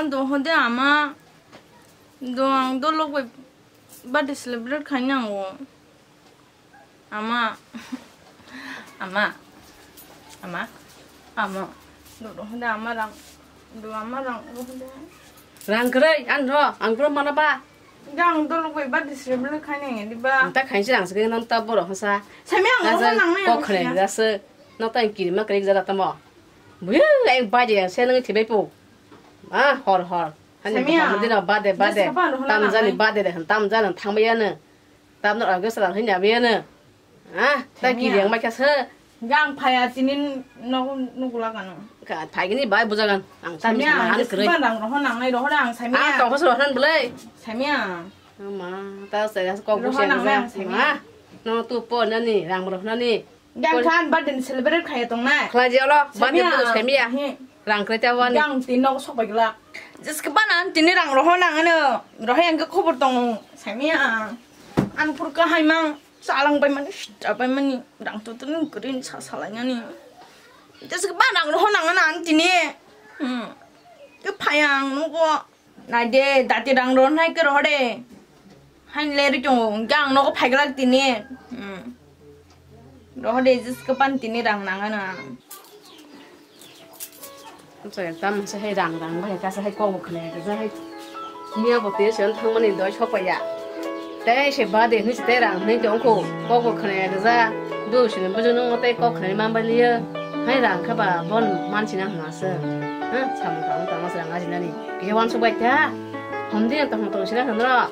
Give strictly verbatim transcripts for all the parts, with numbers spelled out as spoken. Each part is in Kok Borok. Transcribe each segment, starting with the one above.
Do hode ama. Do ang do lok bai birthday celebrate khai nango. Ama. Ama. Ama. Ama. Do do hode ama rang. Do ama rang do hode. Rang kwrwi, ang ro, ang ro mana ba? Ang dol bai ba disrem le khai nai di ba. Ang ta khainsi rang se nang ta borok hasa. Sami ang rohor nang nai kok khre da se. No ta kiri ma kre jara tamo. Buyu ai ba je se nang thibai po. Ah, hor hor. Hani Sami ang. Dina ba de ba de. Tam jani ba de de tam jani thang ba ya ne. Tam no age sala hanya ba ya ne. Ah, ta kiri ang mai kasa. Gang phaya tini nok nugula kanu. Ka phai gini bai bujagan. Ang tan Samia, ang han kre. Ang roho nang nai roho ang samia. Ah, tong kasa roho nan belai. Samia. Ama, ta saya kok busi nang nai samia. No tu po nani rang roho nani. Gang khan birthday celebrate khaya tong nai. Khlai jalo birthday budo samia. Rang kre ta wani. Gang tin nok sok bai gla. Jis ke banan tini rang roho nang ano. Roho yang ke khobor tong samia. An pur ka hai mang. Chalang bai mani, sita bai mani, rang tu tu green sa salai nani. Jasa ke ba rang roho nang na an tini. Hmm. Ke phayang nugo. Nai de, dati rang roho nai ke roho de. Hain le ri tongo, gang nogo phai glak tini. Hmm. Roho de, jasa ke pan tini rang nang na. Tam se hai rang rang bai kasa hai kok bo khna ya kasa hai. Miya bo te sen thang mani doi sok ya. Tei se ba de ni te rang ni tong ko kok bo khna ya kasa. Do se ni bujo no tei kok khna man ba liya. Hai rang kha ba bon man sina hna se. Ha, sam ta ta mas rang ajina ni. Ke wan sok bai ta. Hom de ta hom tong sina hna.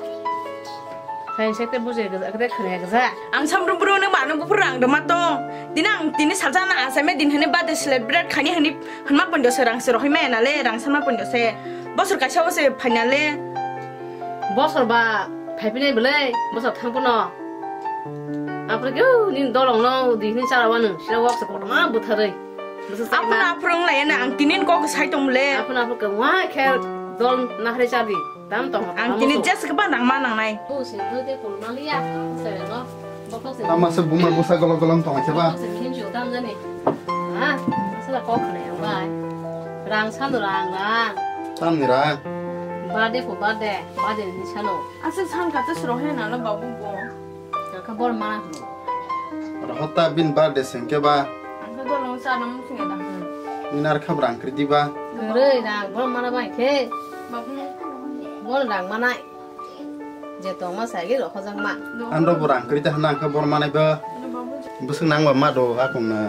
Sai se te bujai gajak, te khwnai gajak. Ang samrung bru nang ba nang buphur rang rwma tong. Dini ang tini salsa na asai me din hani birthday celebrate khani hani hanma pondo se rang se rohoi maya nale rang sanma pondo se. Bosor kaisa o se phainale. Bosor ba phaipinai belai, bosor thang pono. Apre keu ni dolong no di hini chara wanu, sira wak se kotorma butharoi. Bwswk chaima. Aphano aphuru wng laiya na, ang tinin kok sai tong le. Aphano aphuru kwma khe dol nahri chadi. Tam tong. Ang tini just kwbang rang ma nang nai. Bu se bu de pul ma liya. Sere no. Bokok se. Tama se buma busa golok golok tong se ba. Bokok se khin ju tam jani. Ha? Sala kok khne ang bai. Rang salo rang rang. Tam ni rang. Birthday ko birthday. Birthday ni salo. Asa san ka to sro he na lo babu bo. Kha bor mana hlo. Rohota bin birthday sengke ba. Ang kha dolong sa nang singa da. Inar kha brang kriti ba. Rei rang bor mana bai khe. Babu. Bor rang mana. Je tongma sai ge rohojak ma. Ando bo rang kriti hana kha bor manai ba. Bwswk nang ba ma do akong na.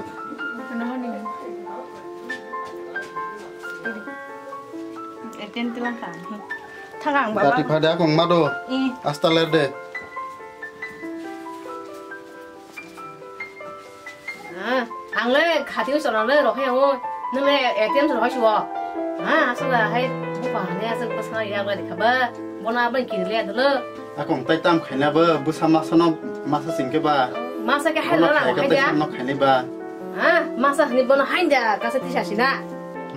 Eten tilang ka. Thagang baba. Dati phade akong ma do. I. Asta ler de. Ah, ang le khati chwla le rohai ang. Nung le A T M chwla hai chuo. Ah, asala hai bupa ne asal pasna ya ga dikha ba. Bona ban kiri le dolo. Akong tai tam khaina ba busa masa no masa singke ba. Masa ke hai la hai da. Masa khaini ba. Ah, masa hani bona hai da kasa tisa sina.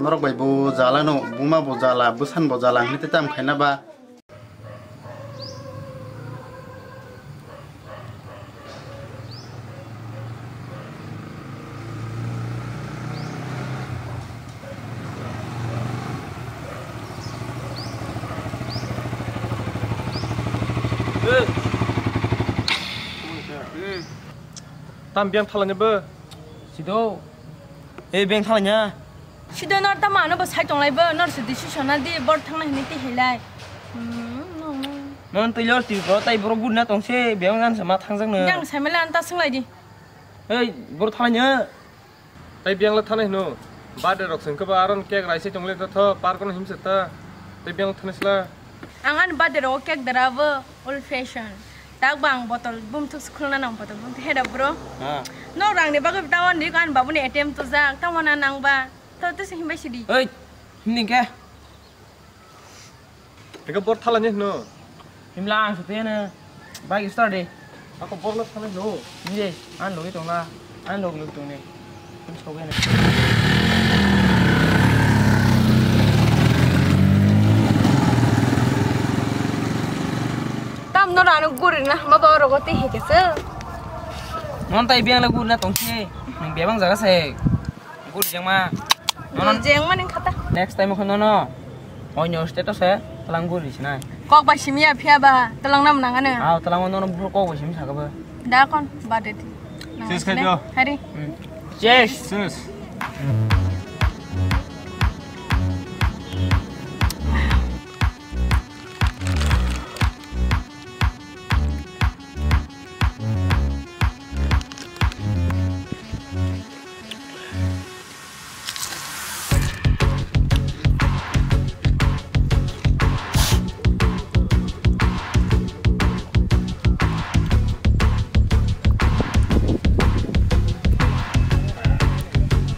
Norok bai bo jala no, buma bo jala, busan bo jala, hini te tam khaina ba. Tam biyang thalanya bo. Sido. Eh, beng thalanya. Sido nor tamo ano bo sai tonglai bo, nor se decision na di, bor thangna hini ti hilai. Hmm, no, no. Non twi lor twi bro, tai bro gurna tong se, beng nan sama thangjak no. Yang sai mele anta sunglai di. Ei, bor thalanya. Tai beng la thanai hino. Birthday rok sengke ba aron cake raise tongle ta tho, park no himse ta. Tai beng la thanai sla. Ang ani birthday rogo cake dara bo old fashion. Tak bang botol bumthuk se khulna nang botol bumthuk heda bro. Ha. No rang ni bagwi tamo ni kan babu ni A T M to jak tamo na nang ba. To to se himbai sidi. Oi, himni ke. Eka bor thala ni no. Himla ang sute ne. Bike start de. Ako bor la thala no. Ni de, an logi tong la. An log log tong ne. Tam no rano guri na ma ba rogo te hike se. Non tai biang la guri na tong se. Nang bebang jaga se. Guri jeng ma. Guri jeng ma ning khata. Next time ko no no. Oino status e twlang guri sinai. Kok bai simi ya phiya ba twlang nam nang ano. Ah, twlang no bro kok bai simi sakabo. Da kon ba de. Cheers khai jo. Hari. Hmm. Cheers. Cheers.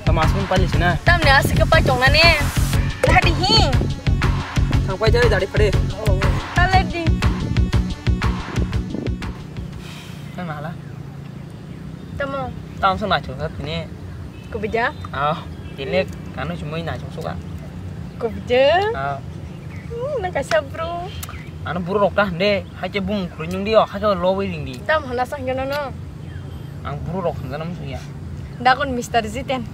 Tama aswk pali sina. Tamni aswk pai tongnani. Dadi hi. Thangpai jai dadi phade. Tale di. Tama hala. Tamo. Tamo sung nacho sa tini. Kubija. Ah, tini kanu chumui nacho suka. Kubija. Ah. Hmm, nang kaisa bro. Ano bro rok ta hande, haike bung khurui nyung di, haike lowi ring di. Tam hana sang jono no. Ang bro rok handa nam suya. Dakon Mister Jiten.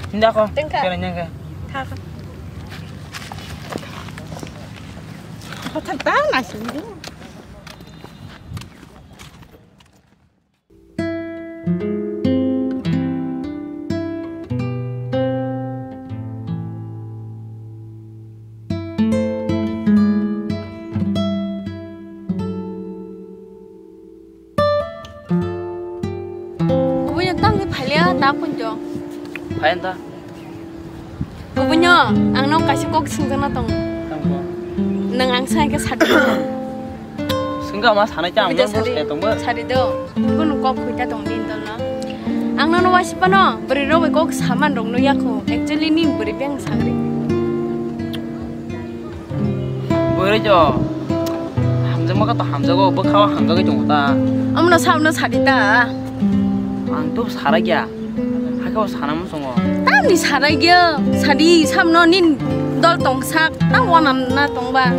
Hinda ko. Tengka. Kira nyangka. Thaka. Kothak ta na sini. Kubuino tamni phailiya ta punjo. Phai anta. Kubuino ang nok kaisa kok sungjakna tongo. Tamo. Nwng ang sai khe sadi. Sungka ma sanai ta ang. Kubuja nok sadi. Sai tongbo. Sadi do. Kubuino kok khuita tong din tolno. Ang nono waisipano bwrwi rok bai kok saman rok no yakho. Actually ni bwrwi beng sagri. Bwrwi jo. Hamjakma kha to hamjago, bwkhao hamjagwi tongo ta. Amno sabno sadi ta. Ang to sarai ya. Hakhe o sana muchungo. Tamni sarai gya, sadi sabno nin dol tongsak, tam wanam na tongba.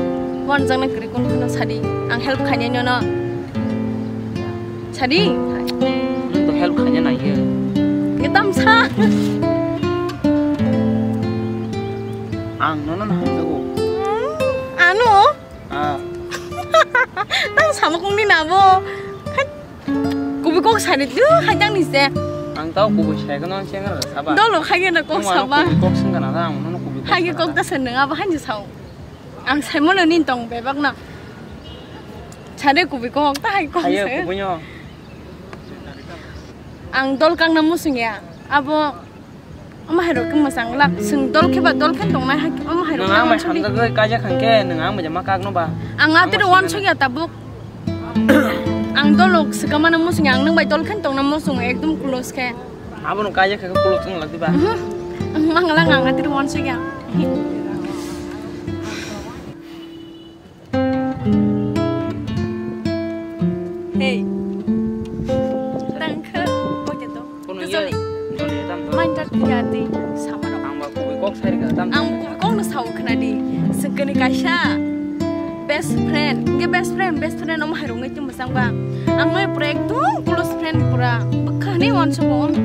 Wanjakna kwrwi kun phano sadi. Ang help khainai nono. Sadi. Nwng to help khaina nangya. Nge tam sa. Ang nono hamjago. Hmm, ano? Ah. Tang samukung ni nabo. Hai. Kubi kok sari tu, hai tang ni se. Ang tau kubi sai kono ang siang ra saba. Dolo khai na kok saba. Kubi kok sing kana ta, ang nono kubi kok. Hai kok ta sen nga ba han sao. Ang sai mono nin tong bebak na. Sare kubi kok ta hai kok. Hai kubi nyo. Ang dol kang na musung ya. Abo Omo hai rok khe mwchang glak. Chwng dol khe ba dol khe tongnai hai, omo hai rok khe nwng ang bai wansukdi. Hamjagwi kaijak khan khe nwng ang bai ma kak no ba. Ang atiri wansuk ya tabuk. Ang dol rok swkang mano muchung ya, ang nwng bai dol khe tongna muchung ekdom close khe. Abo no kaijak khe close wng lak diba. Mhm. Ang lang ang atiri wansuk ya. Hey. Tang kha, koi te to. Kono ye, joni tam to. Main tar tiya ti sama rok. Ang ba kubi kok sai ka tam. Ang kubi kok no sao khna di. Sengkani kaisa best friend. Nge best friend, best friend om harung ngai tum sang ba. Ang noi pura ekdom close friend pura. Bwkha ni wan so bon.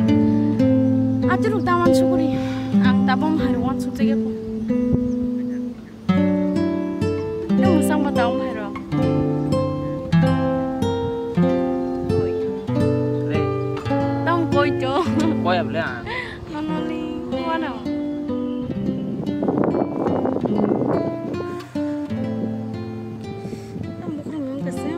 Ati ruk ta wan so kuri. Ang ta bom harung wan so jege ko. Nwng mwchang ma tong hai rok. Re. Tong koi to. Koi able a. Nonoli wano. Tong bukhrum yung kasi.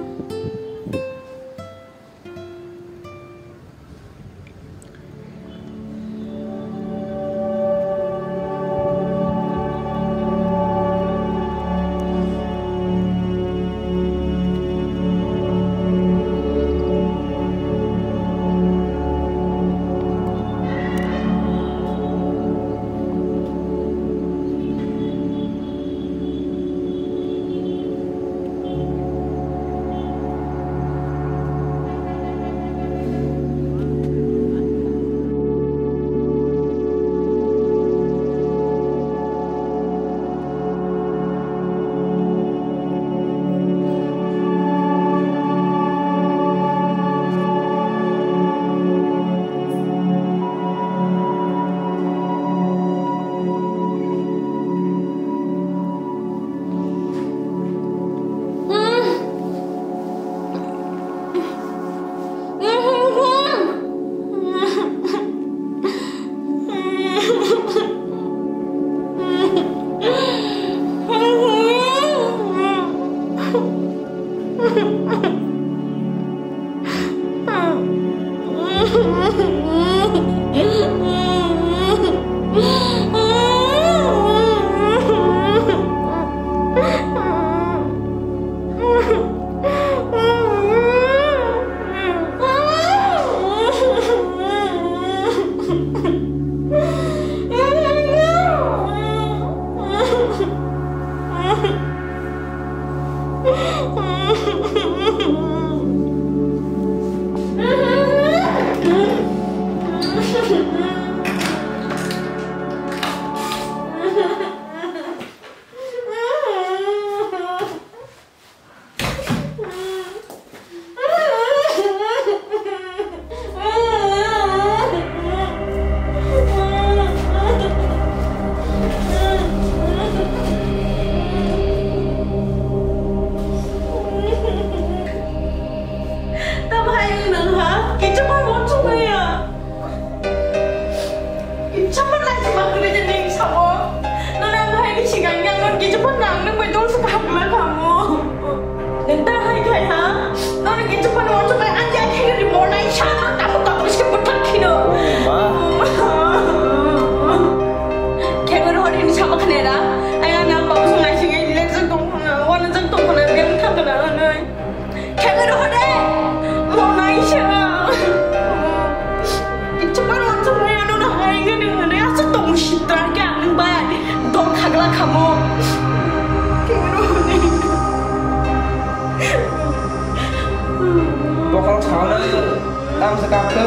Tamo se kap khe.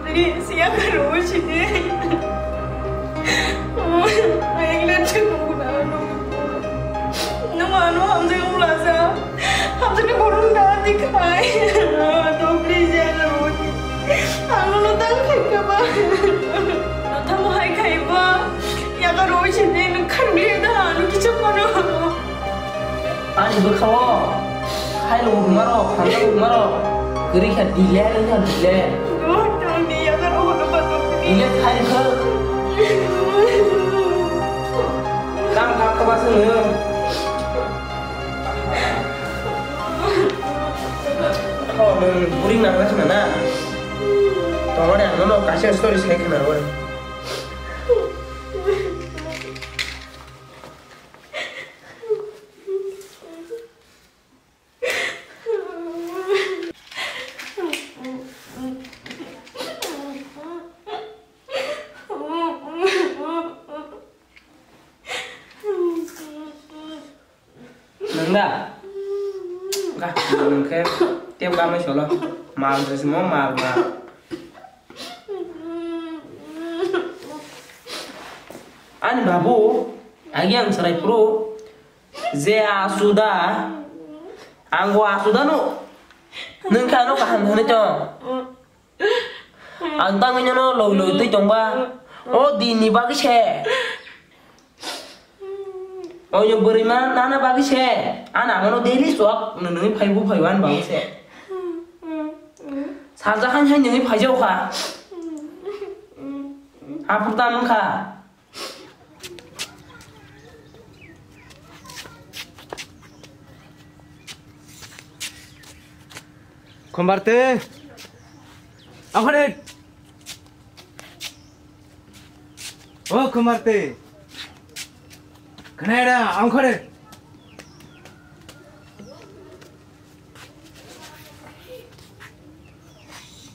Please, ya karo sini. Ayang dan chakung kuna ano. Nung ano hamjak ulasa. Hamjak ni borong da dikhai. No, please, ya karo sini. Ang no tang khai kaba. No tamo hai khai ba. Ya karo sini nung khan bile da ano kicha kono. Ani bwkhao khailo hwnmarok, hamjak hwnmarok, kwrwi kha dile, wngkha dile. Dile khai kha. Tamo kap kha ba chwngno. Oh, nwng buring nangna khna na? Tongmani ang nono kaisa story sai khna oi. Nwng da? Ga, nwng khe tei bamai solo. Mal se simo, mal, mal. Ani babu, agi ang chwrai phuru je asuda, ang bo asuda no. Nwng khe ano kaham hwnwi tong. Ang tangwi nono loi loi twi tongba. O dinni bagwi se. Oyo bwrwi ma nana bagwi se. Ana ano daily swk nwnwi phaibu phaiwan bagwi se. Sajak han hai nwnwi phaijao kha. Aphuru ta wngkha. Khumbartwi. Angkhore. O Khumbartwi. Khnaida, angkhore.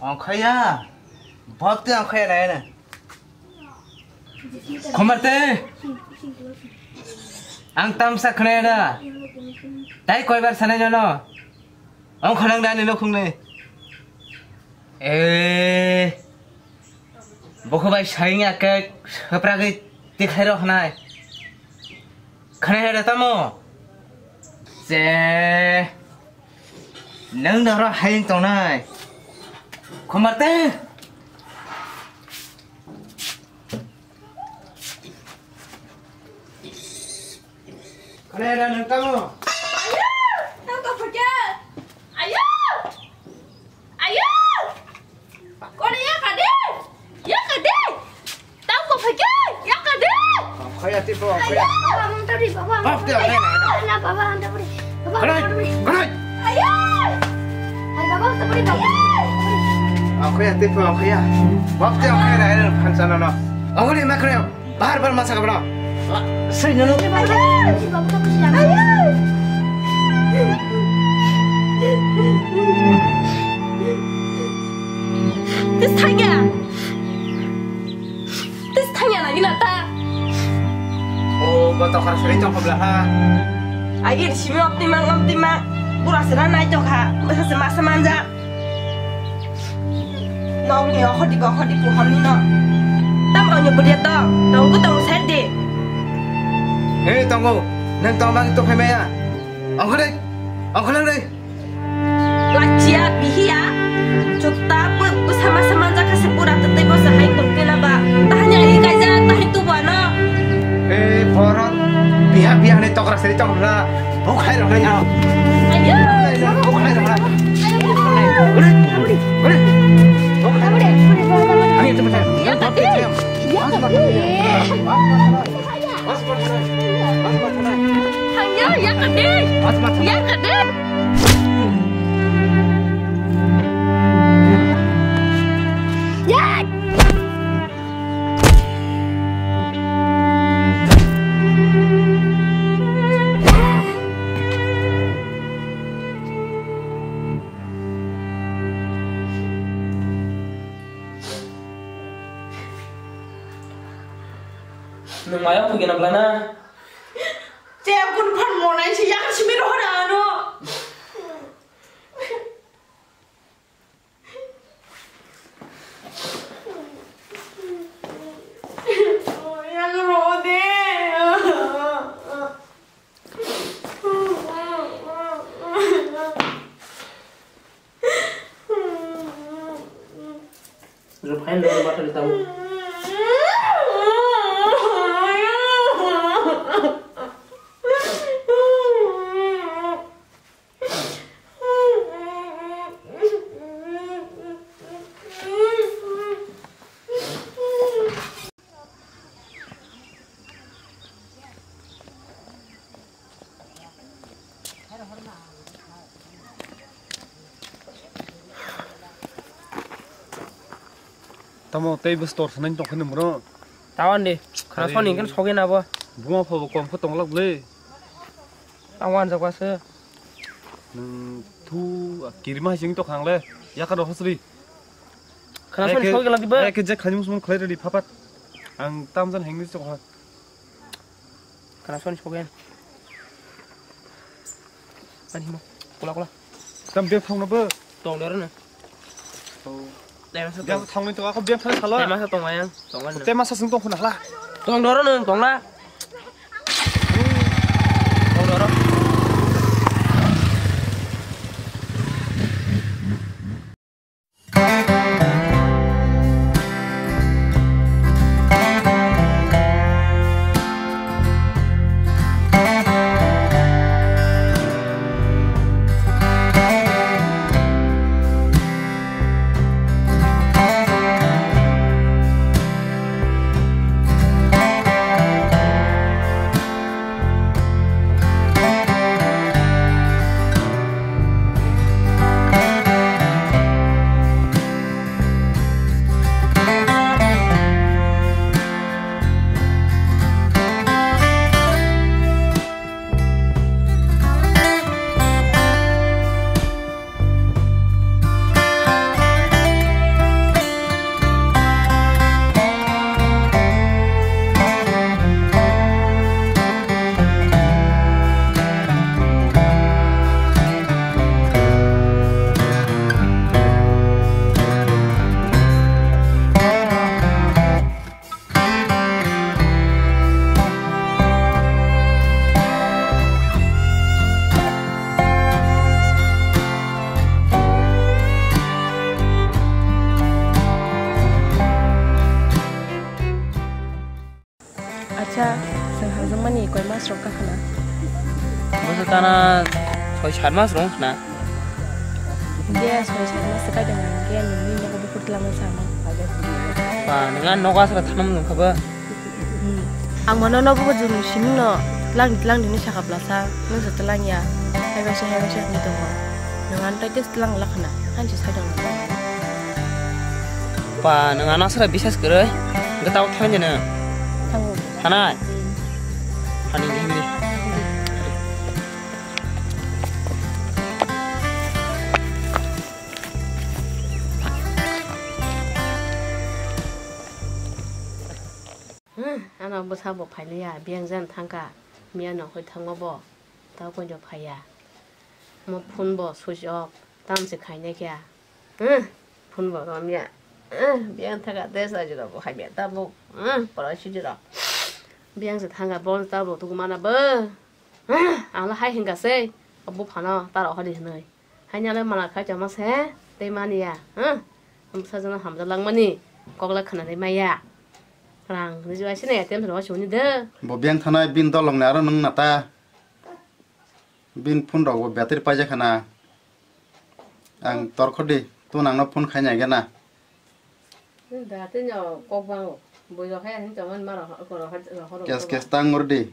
Angkhaya. Bapte angkhaya na na. Khumbartwi. Ang tamsa khnaida. Tai koibar sanai nono. Ang khonang dani no khungnai. Eh. Bokho bai saying ya ke hapra ke tikhai rok nai. Khnaida tamo. Je. Nang daro haying tongnai. Khumbartwi. Khnaida nwng tamo? Ayo! Tamo kok phaikhe? Ayo! Ayo! Kone ya kade? Ya kade? Tamo kok phaikhe? Ya kade? Angkhaya tipo, angkhaya. Ayo! Baba, mantap di, baba. Bapte, angkhaya. Ayo! Na, baba, mantap di. Baba, mantap di. Ayo! Hai, baba, mantap di, baba. Angkhaya tipo, angkhaya. Bapte, angkhaya, na, na, khansa, na, na. Angkhaya, ma khanaya. Bar bar masa kabra. Sri nanu. Tis thangya. Tis thangya lagi nata. Oh, gotokar sri tong kabla ha. Agir simi optimang optimang. Pura sera nai tokha. Masa masa manja. Nokni okhordi okhordi puhorni no. Tam onyo bwrwi to, tongo tongo side de. He tongo, nang tong bang to phaimaya. Ongkhordi, ongkhordi. Lachia bihiya, chutta pwk bwsama sama jakha se pura twtwi bo se hai tong tena ba. Tahani ai kaija, tahi tu ba no. E borok biha biha ni tokra seri tokra. Bok hai rok nai. Ayo. Bok hai rok nai. Ore, ore. Bok hai. Ani itu macam. Ya, tapi. Ya, tapi. Ayo, ya, kade. Ya, kade. Ya. Nwng maya phugena bwlana? Chep kun phan monai se yang simi rohor ano. Tamo tei bwstor sanai tongkha ni muro. Tawan di. Khana soni hingke sogwi na bo. Buma phobo kom khe tonglak bwle. Tang wanjak ba se. Nwng thu kirima hai sing tokha ang le. Yaka do hosri. Khana soni sogwi lak di ba. Eke je khani musmun khlai ready phapat. Ang tamjan hengni tokha. Khana soni sogwi. Ani himo. Kula kula. Tam bek thangno bo. Tong doro na. Bek thangni to ako bek thang sala. Tema sa tong ayang. Tong na. Tema sa sung tong khuna hala. Tong doro na tong la. Tong doro. Acha, chwng hamjakmani koi mas rok kakha na? Bwswk tana soi sat mas rok wngkha na? Hinkhe soi sat mas se kaitong hinkhe nwngni nogo bukur twlangma sama. Ba, nwng ani nogo aswk thanam nungkha ba? Hmm. Ang mano nogo bo jwngjwng simungno twlang twlang hinwi sakha blasa, nwng se twlang ya. Hai bai se, hai bai se hinwi tongo. Nwng ano tai tei twlang lakha na, ani se sai tong. Ba, nwng ano aswk bisas kwrwi. Hwnkhe tabuk thanai de nwng? Thango. Thanai? Hmm. Hani himdi. Hmm, ano bwsa bo phailiya, biyang jan thangkha, miya nokhui thango bo, tei koijo phaiya. Mo phone bo switch off, tamoni se khainai khe. Hmm, phone bo romya. Hmm, biyang thangkha, dress ajuro bo khaimya tabuk. Hmm, poro sijuro. Biyang se thangkha, bo tabuk tuku mana bo. Hmm, ang la hai hingka se, abo phano taro hori hinwi. Haini alai mala khai chama se, tei mani ya, ha? Bwsajwkno hamjak langmani, kok lai khwnanai maya. Rang rijui aisene A T M rok suni de. Bo biyang thanai bini dolongni aro nwng nata. Bini phone rok bo battery paijak khana. Ang torkho di, tun angno phone khai nai gana. Da tei no kok bango. Bui rok hai hin chama ma rok, rok, rok, rok. Kes kes tang ur di.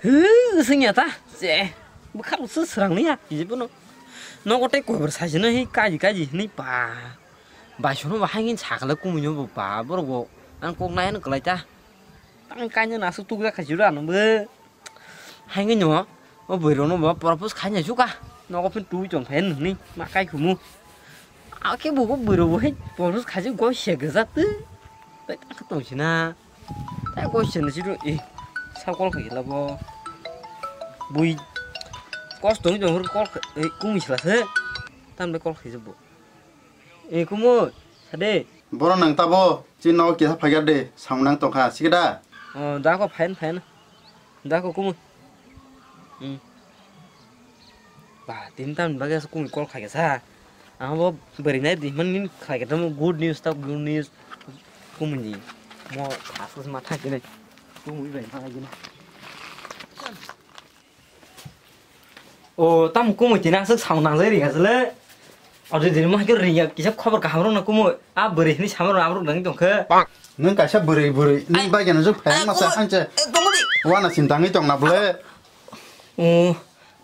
Hwswng ya ta, je. Bwkha rok se srang ya, je bono. Nogo tei koi bor sai se no hi kaji kaji hinwi ba. Bai sono ba hai hin sakala kumui no ba, borok bo. Ang kok nai no kwlai ta. Tang kainwi nasuk tukjak khai jura nungbo. Haino o bwrwi rokno bo propose khaina suka. Nogo phin twi tong phai nini ma kai khumu. Ake bo bo bwrwi bo hai propose khaji go se gajak tu. Tai ka tong sina. Tai go se nasi ro e. Sa call khai la bo. Bui. Kos tong tong call khai kumi sila se. Tam le call khai bo. E kumu, sade. Boro nang tabo, chin nogo kisa phaigar de, samung nang tongkha, sikida? O, dako phain, phain. Dako kumu. Hmm. Ba, tin tam bagwi asa kumu call khaikha sa. Ang bo bwrwi nai di, man nin khaikha tamo good news ta, good news. Kumu ni. Mo, asuk ma thang kene. Kumu bai ma lagi na. O, tam kumui tini aswk samung nangjak ringya sile. Ode dini mo haikhe ringya kisa khobor kaham rokno kumui. A bwrwi hinwi samung rok aborok nangwi tongkhe. Nwng kaisa bwrwi, bwrwi. Nwng bai gana jok phai masa kumui, hangche. Wana sin tangwi tongna bole. O,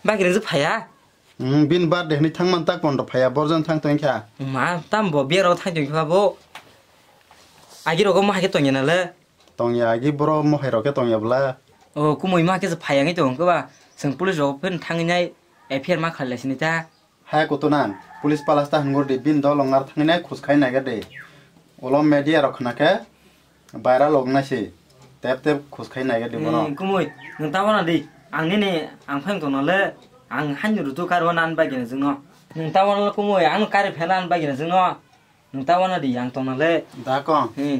bai gana jok phaiya. Hmm, bini birthday hwnwi thangman tak pondo phaiya, borjani thang tongkha. Ma, tam bo biya rok thang tongkha bo. Agi rogo ma hai khe tongya nale. Tongya agi boro mohai rok khe tongya bwla. O kumui ma khe phaiya ngi tong khe ba. Chwng police rok phin thangwi nai F I R ma khalai sini ta. Hai kutunan, police palas ta hwngo de bin dol ongar thangwi nai khus khai naiga de. Ulo media rok khna khe viral ong nai si. Tep tep khus khai naiga de bono. Hmm, kumui, nwng ta wana di. Ang nini, ang phai tongna le, ang haini rutu karwa nan bagina jwngno. Nwng ta wana le kumui, ang kari phela an bagina jwngno. Nwng ta wana di, ang tongna le. Da kong. Hmm.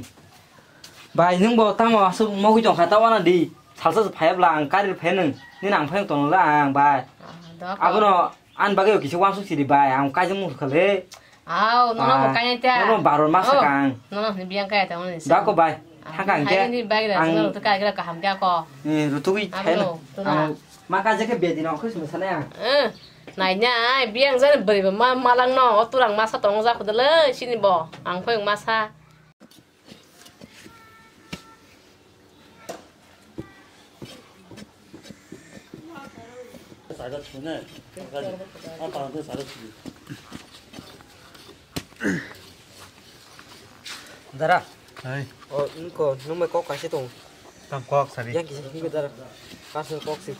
Bai, nwng bo tamo aswk mogwi tongkha, ta wana di. Salsa se phayabla ang kari phai nwng. Nini ang phai tongna le ang, bai. Ah, da kong. Abono an bagwi kisa wansuk sidi, bai. Ang kaijak mung kha le. Aw, nono bo kainai ta. Nono baron masa kang. Nono ni biang kaya ta, nono ni. Da ko, bai. Ah, thangka ang ke. Hai ni bai da, ang nono to kai gra kaham kya ko. Eh, rutugwi abono, thai. Tuna. Ang ma kaijak ke bedi no khus masa na. Eh. Nainai, biyang jani bwrwi bo ma, malangno, o turang masa tongo ja khuda le, sini bo, ang phai masa. Dara. Hai. O, nungko, nungmai kok kaisa tong. Tam kok sari. Yang kisa hingo dara. Kaisa kok si.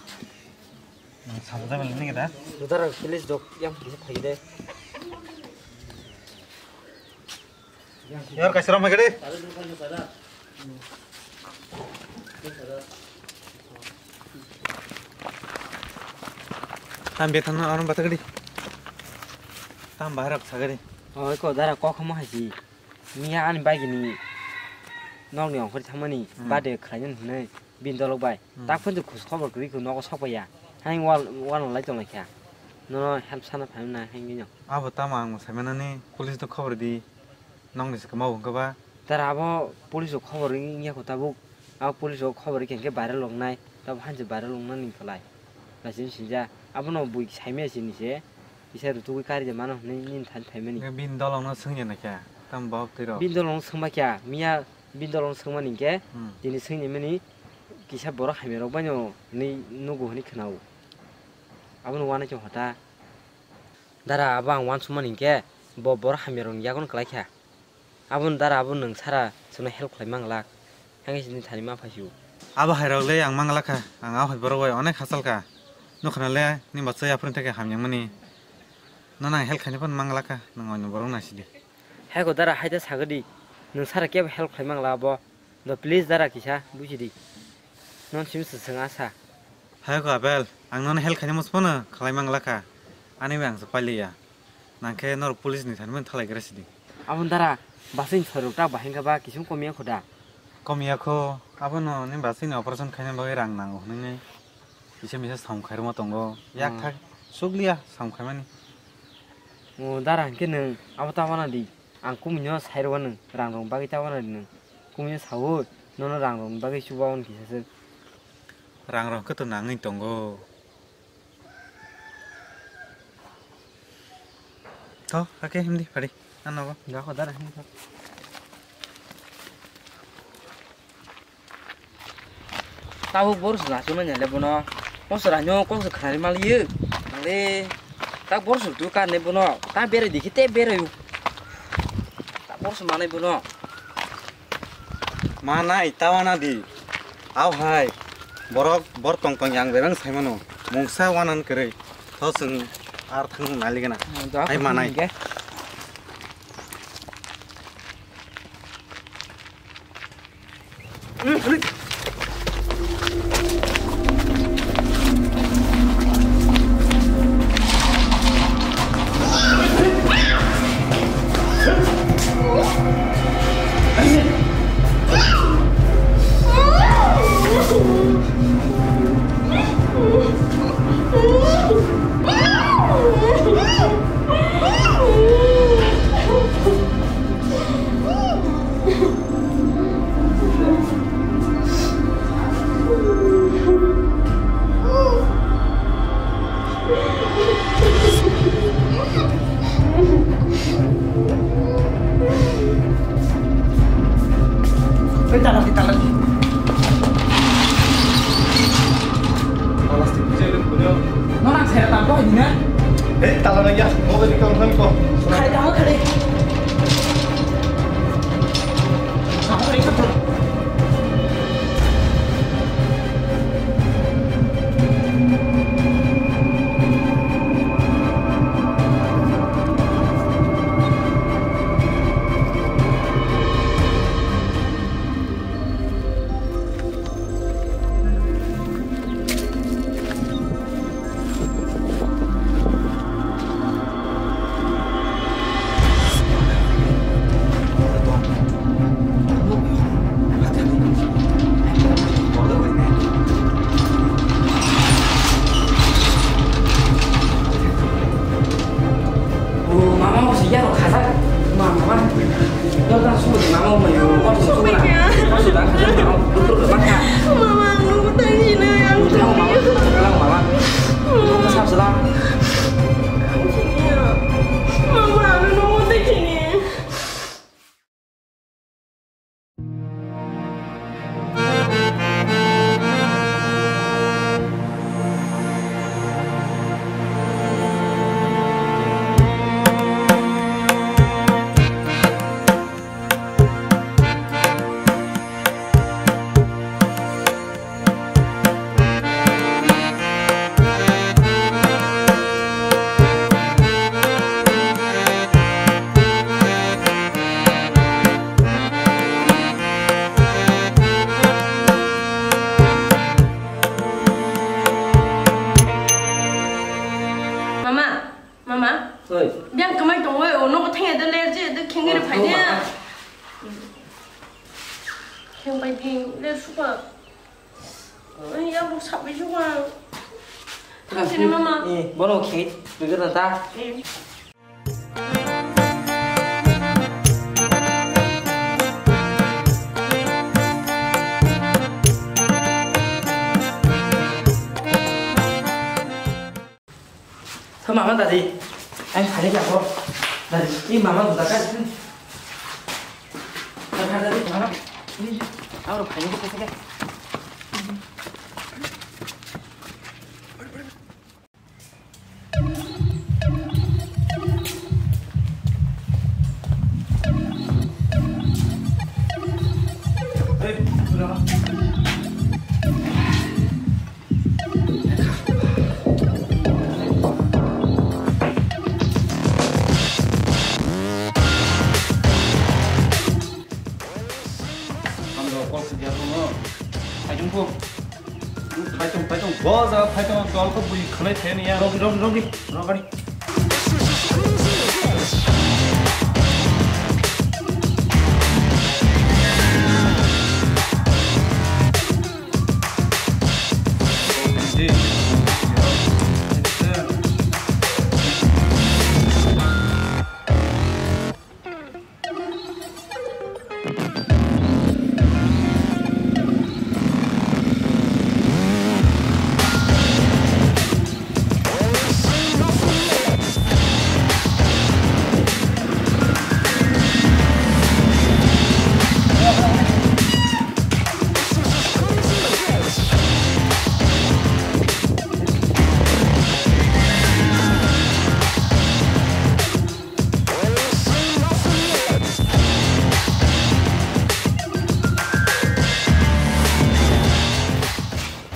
Samjak ni da. Dara, please dok, yang kisa phai de. Yor kaisa rom gede. Tam betan na aron bata gede. Tam bahar sa gede. Oi ko dara kok mo haji. Miya ani bagini nokni ongkhor thangmani. Hmm. Bade khlainani hwnwi. Bini dolok bai. Hmm. Tak phano khus khobor kwrwi khe nogo sok paiya. Hain wal, wal lai tong lai kha. Nono help sana phaimna hain gino. Abo tamo ang sai manani police no khobor di. Nokni se kwmao wngkha ba. Tara abo police rok khobor wngya kho tabuk. Abo police rok khobor wngkha khe viral wngnai. Tabuk hanse viral wngnani kwlai. Laisini sinja. Abono bui saimaya sini se. Kisa rutugwi kari de mano hwnwi nini thani phaimani. Bini dolongno swngya naikha, tamo bok twi rok. Bini dolongno swngba kya, miya bini dolongno swngmani hinkhe, hmm, tini swngnaimani kisa borok hamya rok baino hwnwi nugo hwnwi khwnao. Abono uanaikhe hota. Dara abo ang uansukmani hinkhe bo borok hamya rokni yagono kwlaikha. Aboni dara abo nwng sara chwngno help khlai manglak. Hengkhe chini thani ma phaisio. Abo hairok le ang manglakha, ang abo hai borok bai onek hachal kha. Nukha na le ni bachai aphuru theke hamya mani. Nono ang help khaina phano manglakha, nwng oino borok naisidi. Hai ko dara hai ta sagadi, nwng sara kebo help khlai mangla abo. Do please dara kisa bujidi. Non simi swswng asa. Hai ko Abel, ang nono help khaina muchungmano khlai manglakha. Ani bai ang se pailiya. Nangkhe norok police ni thani mani thalai gra sidi. Aboni dara basing sorok ta bahai wngkha ba kisung komiya kho da? Komiya kho, abono ni basing ni operation khaina bagwi rang nango hwnwi kisa misa samung khairokma tongo. Yak thak sukliya samung khaimani. O dara hinkhe nwng abo ta wana di. Ang kumui no sai rw nwng rang rok bagwi ta wana di nwng. Kumui no saui nono rang rok bagwi chuba wan kisa se. Rang rok khe to nangwi tongo. To, hake himdi, pari. Ano go. Ga ko dara himdi. Tabuk borsuk achuk nai le bono. Borsuk rani o kok se khnari maliyo. Ale. Tak borsuk tu kar ne bono. Ta berai dikhi te berai u. Tak borsuk manai bono. Manai ta wana di. Au hai. Borok bor tong tong yang berang sai mano. Mungsa wanan kwrwi. Tho chwng ar thang nai ligana. Hai manai. Oi, tala di, tala di. Plastic. Nono ang sera tambo ini na. Hei, tala na ya, mobile ka uthang ko. Khai tamo khare. O mama, o si ya ro khaja. Ma, mama. Dor dang sumo di mama, o mayo. Kor sumo sumo na. Kor sumo dang khaja, mama. Doktor udah makan. Mama, ang nunggu tang sini, ang tang. Mama, mama. Mama, sab salam. Mama, ang nunggu tang sini. Mama, mama. Oi. Biang kamai tong oi, o nogo thengya de ler je, de khengri phai de. Mama. Kheng bai di, ler suka. Ai, ya, bok sabai suka. Thang sini, mama. Eh, bono khe, duduk na ta. Eh. Tha mama dadi. Ang khali ka ko. Dadi, i mama buka ka. Dadi, mama. Ini, aku udah banyak kita. Ang rok kol khadia tongo. Phaitong kho. Phaitong, phaitong. Bo jaga phaitong, dol kho bui khanai thaya niya. Rogdi, rogdi, rogdi. Rogdi.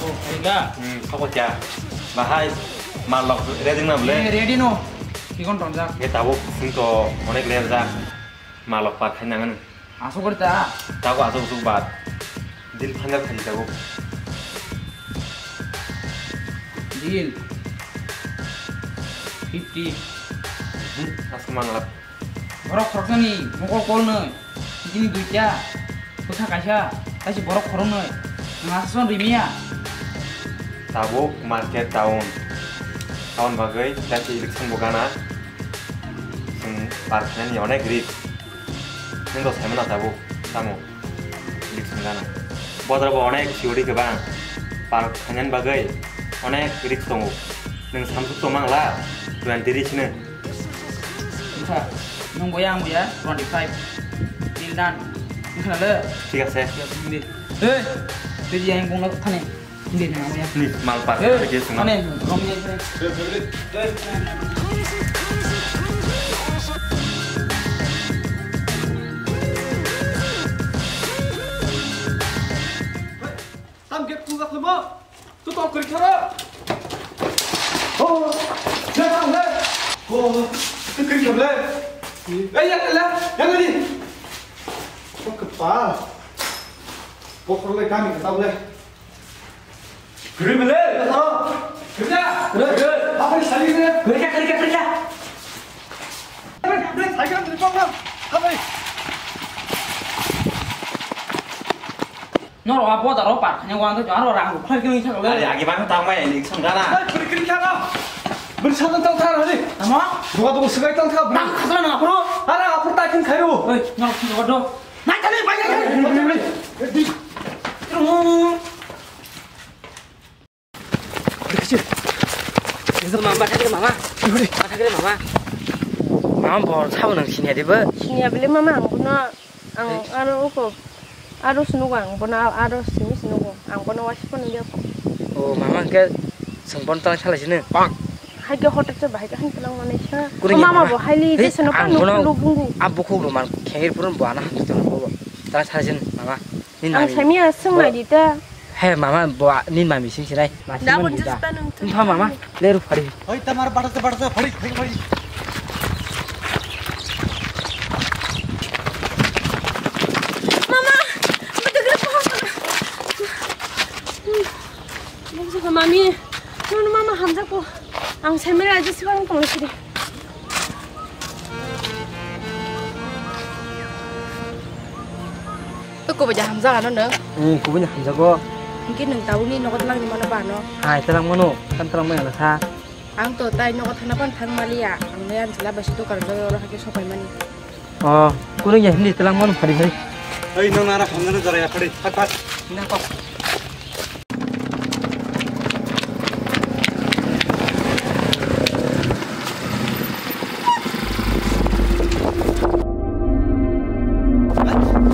Oh, khaika. Hmm, sokot ya. Bahai, mal lok ready na bole? Eh, ready no. Kikon tonjak. Ye tabuk sing to onek ler jak. Mal lok par khaina ngan. Asuk kori ta. Tago asuk asuk bat. Deal final khaji tago. Deal. Fifty. Hmm, asuk manglak. Borok khoroknani mokol kolnwi, chini duita, bwkha kaisa, taisi borok khoroknwi, nwng aswk rimiya. Tabuk market town, town bagwi taisi election bo gana, chwng par khainani onek risk, nwng do saimano tabuk tamo. Election gana. Bodro bo onek security kwbang. Park khainani bagwi onek risk tongo. Nwng samsuk tongmang la twenty risk no. Wngkha, nwng boya ang boya twenty five. Deal done. Wngkha le? Thik ase. Thik ase, wngdi. Hey, tei yang bungno thani. Ni mal par Eh, ke sung. Ane, romnya ini. Tam gate tu tak lebo. Tu tol kiri kara. Oh, jangan le. Oh, tu kiri kara le. Eh, yang le, yang ni. Kok kepal. Pokok le kami ketahui le. Guri bele, guri. Guri. Apa ni sali ni? Guri ka, guri ka, guri ka. Guri, guri, cycle ni pang pang. Apa ni? Noro apa taro park ni wang tu aro rang khlai kini sa. Ari agi bang tang mai ni sung dana. Guri guri ka. Guri sa tang thar hari. Ama? Dua tu segai tang thar. Tang khasla na apro. Ara apro ta kin khayo. Oi, noro ki do. Nai kali bai kali. Mama, bathakre mama. Bathakre mama. Mama, bor sabo nang sinya dibo. Sinya bile mama, ang bono, ang aro uko. Aro sinugo ang bono, aro simi sinugo. Ang bono wasi bono dia ko. O mama, hwnkhe sung bono tang sala sini. Hai ke hotel se bahai ke han kelang manai sa. Kuni ya, mama, mama. Bo haili je seno ang bono lubungu. Abu khuk roman khengir purun bo ana han kelang bo. Tang sala sini mama. Nin ang mami. Samiya sung bo nai di ta. He mama, bo nin mami sing sinai. Masi da mon bonjus ta. Ntha mama, le ru phari. Oi, tamar bata se, bata se, phari, phari, phari. Mama, betul betul. Mami, mama hamjak ko. Ang semi raja sibang tong sidi. Kubui ja hamjak ano nung? Hmm, kubui ni hamjago. Hingke nung tabukni nogo twlangni mano ba ano? Hai, twlang mano, kan twlang maya sa. Ang to tai nogo thana pan thang maliya. Ang le ang chwla bai se dokan rok oro hake sopai mani. Oh, kurang ya, hindi twlang mano phari phari. Oi, nang nara hamjak jara ya phari. Phak phak. Nang phak.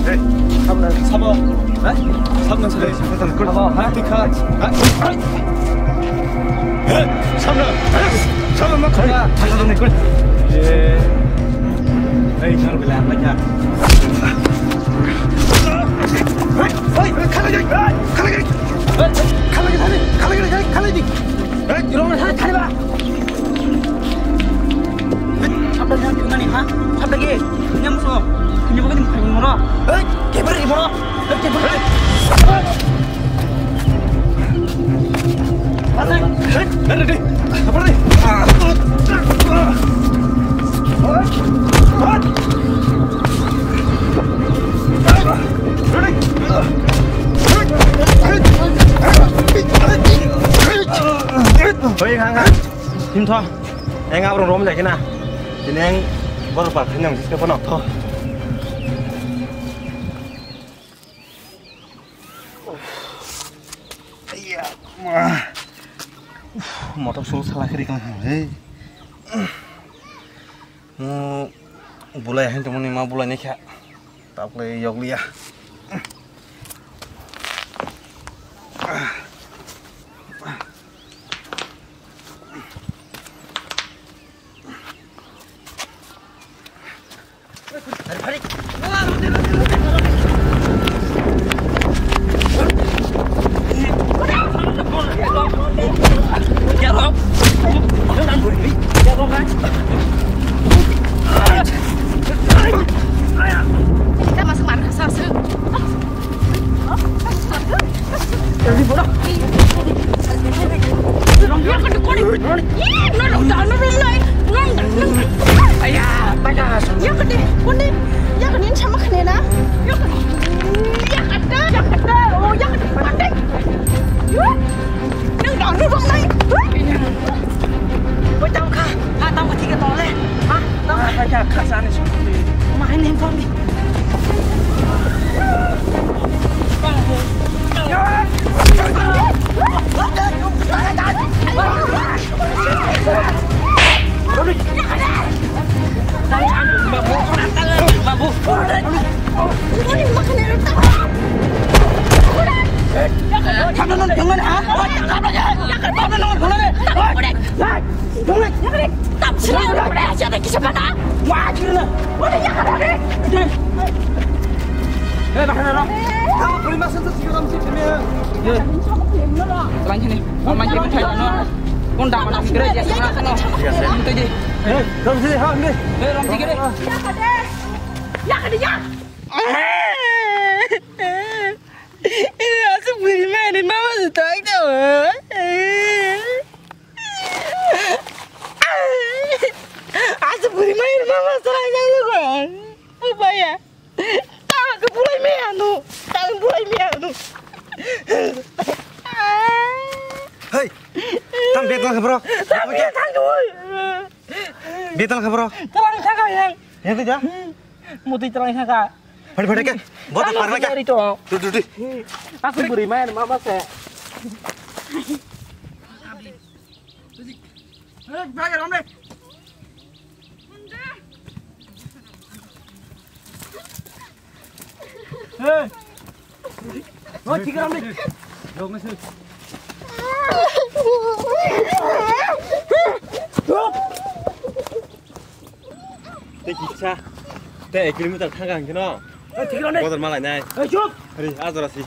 Hey, samna sabo. Ha? Samna sabo. Sabo, ha? Tikha. Ha? Hey, samna. Samna ma khaya. Thasa dong ni kul. Ye. Hey, samna bila apa ya? Hey, hey, khala jai. Khala jai. Hey, khala jai, khala jai, khala jai. Hey, rong hai, khala ba. Sabda jangan kemana ha? Sabda ke? Ini musuh. Ini bukan ini bukan moro. Hei, keber ini moro. Hei, keber. Hei. Pasang. Hei, ada deh. Apa nih? Ah. Hei. Hei. Hei, hang, hang. Sim tho. Eng abrong rom jai kena. Tini eng bor pa thanyang jiske pono tho. Iya, ma. Uf, motor sung sala kiri kan. Hei. Mo bulai hain temoni ma bulai ne kha. Taple yokliya. Oi, tamo kha. Ha, tamo kha, thik tong le. Ha, tamo kha. Kha, kha, kha, sa ni song. Ma, hai ni phone di. Babu, babu. Aswk bwrwi mani mama se tong tong. Aswk bwrwi mani mama se tong tong. Baya. Tang ke bulai me anu. Tang bulai me anu. Hey. Tam bek lang bro. Tam bek lang bro. Bek lang bro. Tang thaka yang. Yang tu ja. Mutui terang saka. Phai phai ke. Bot parna ke. Ari to. Tu tu tu. Aku beri main mama se. Hey, bhai, ram re. Hey. Oh, thik ram re. Rok na se. Tei kisa, tei ek kilometer thang ang kino. Ei, thik rw ne. Bodol malai nai. Ei, chup. Ari, a jora si.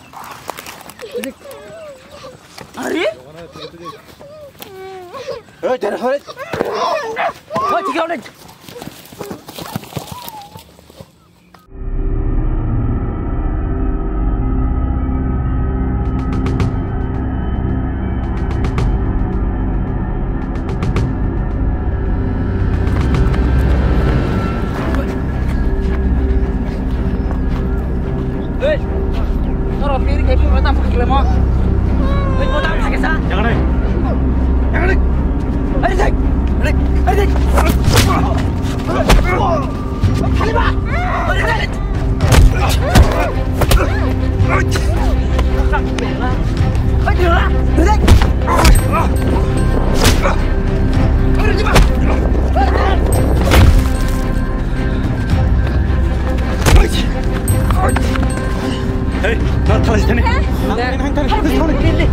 Ari? Ei, jara hore. Ei, thik rw ne. Hey! Norok piri khe piri tam phakle mo. Hey, mo tam phaksa. Jangan deh. Jangan deh. Ari dek. Ari dek. Ari dek. Hey, na thalai thani. Hah? Nang, nang, nang, nang.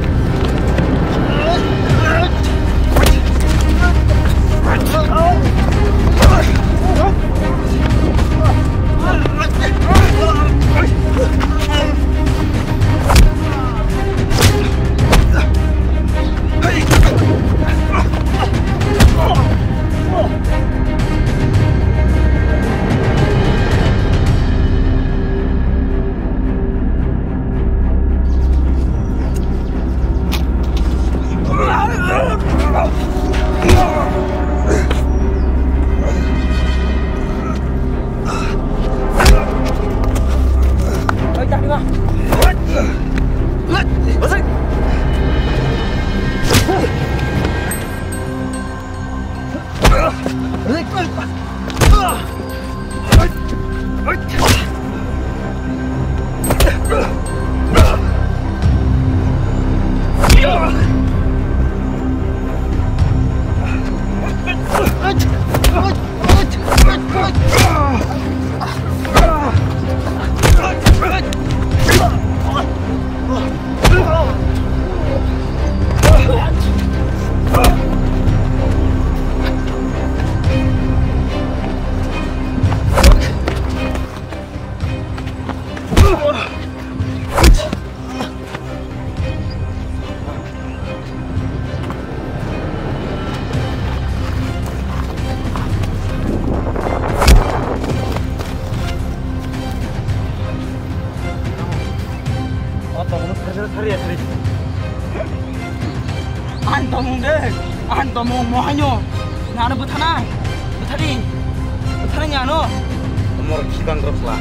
Ang tomung de, ang tomung mohanyo. Nano bwthana, bwthani, bwthani nano. Mor khibang rokla.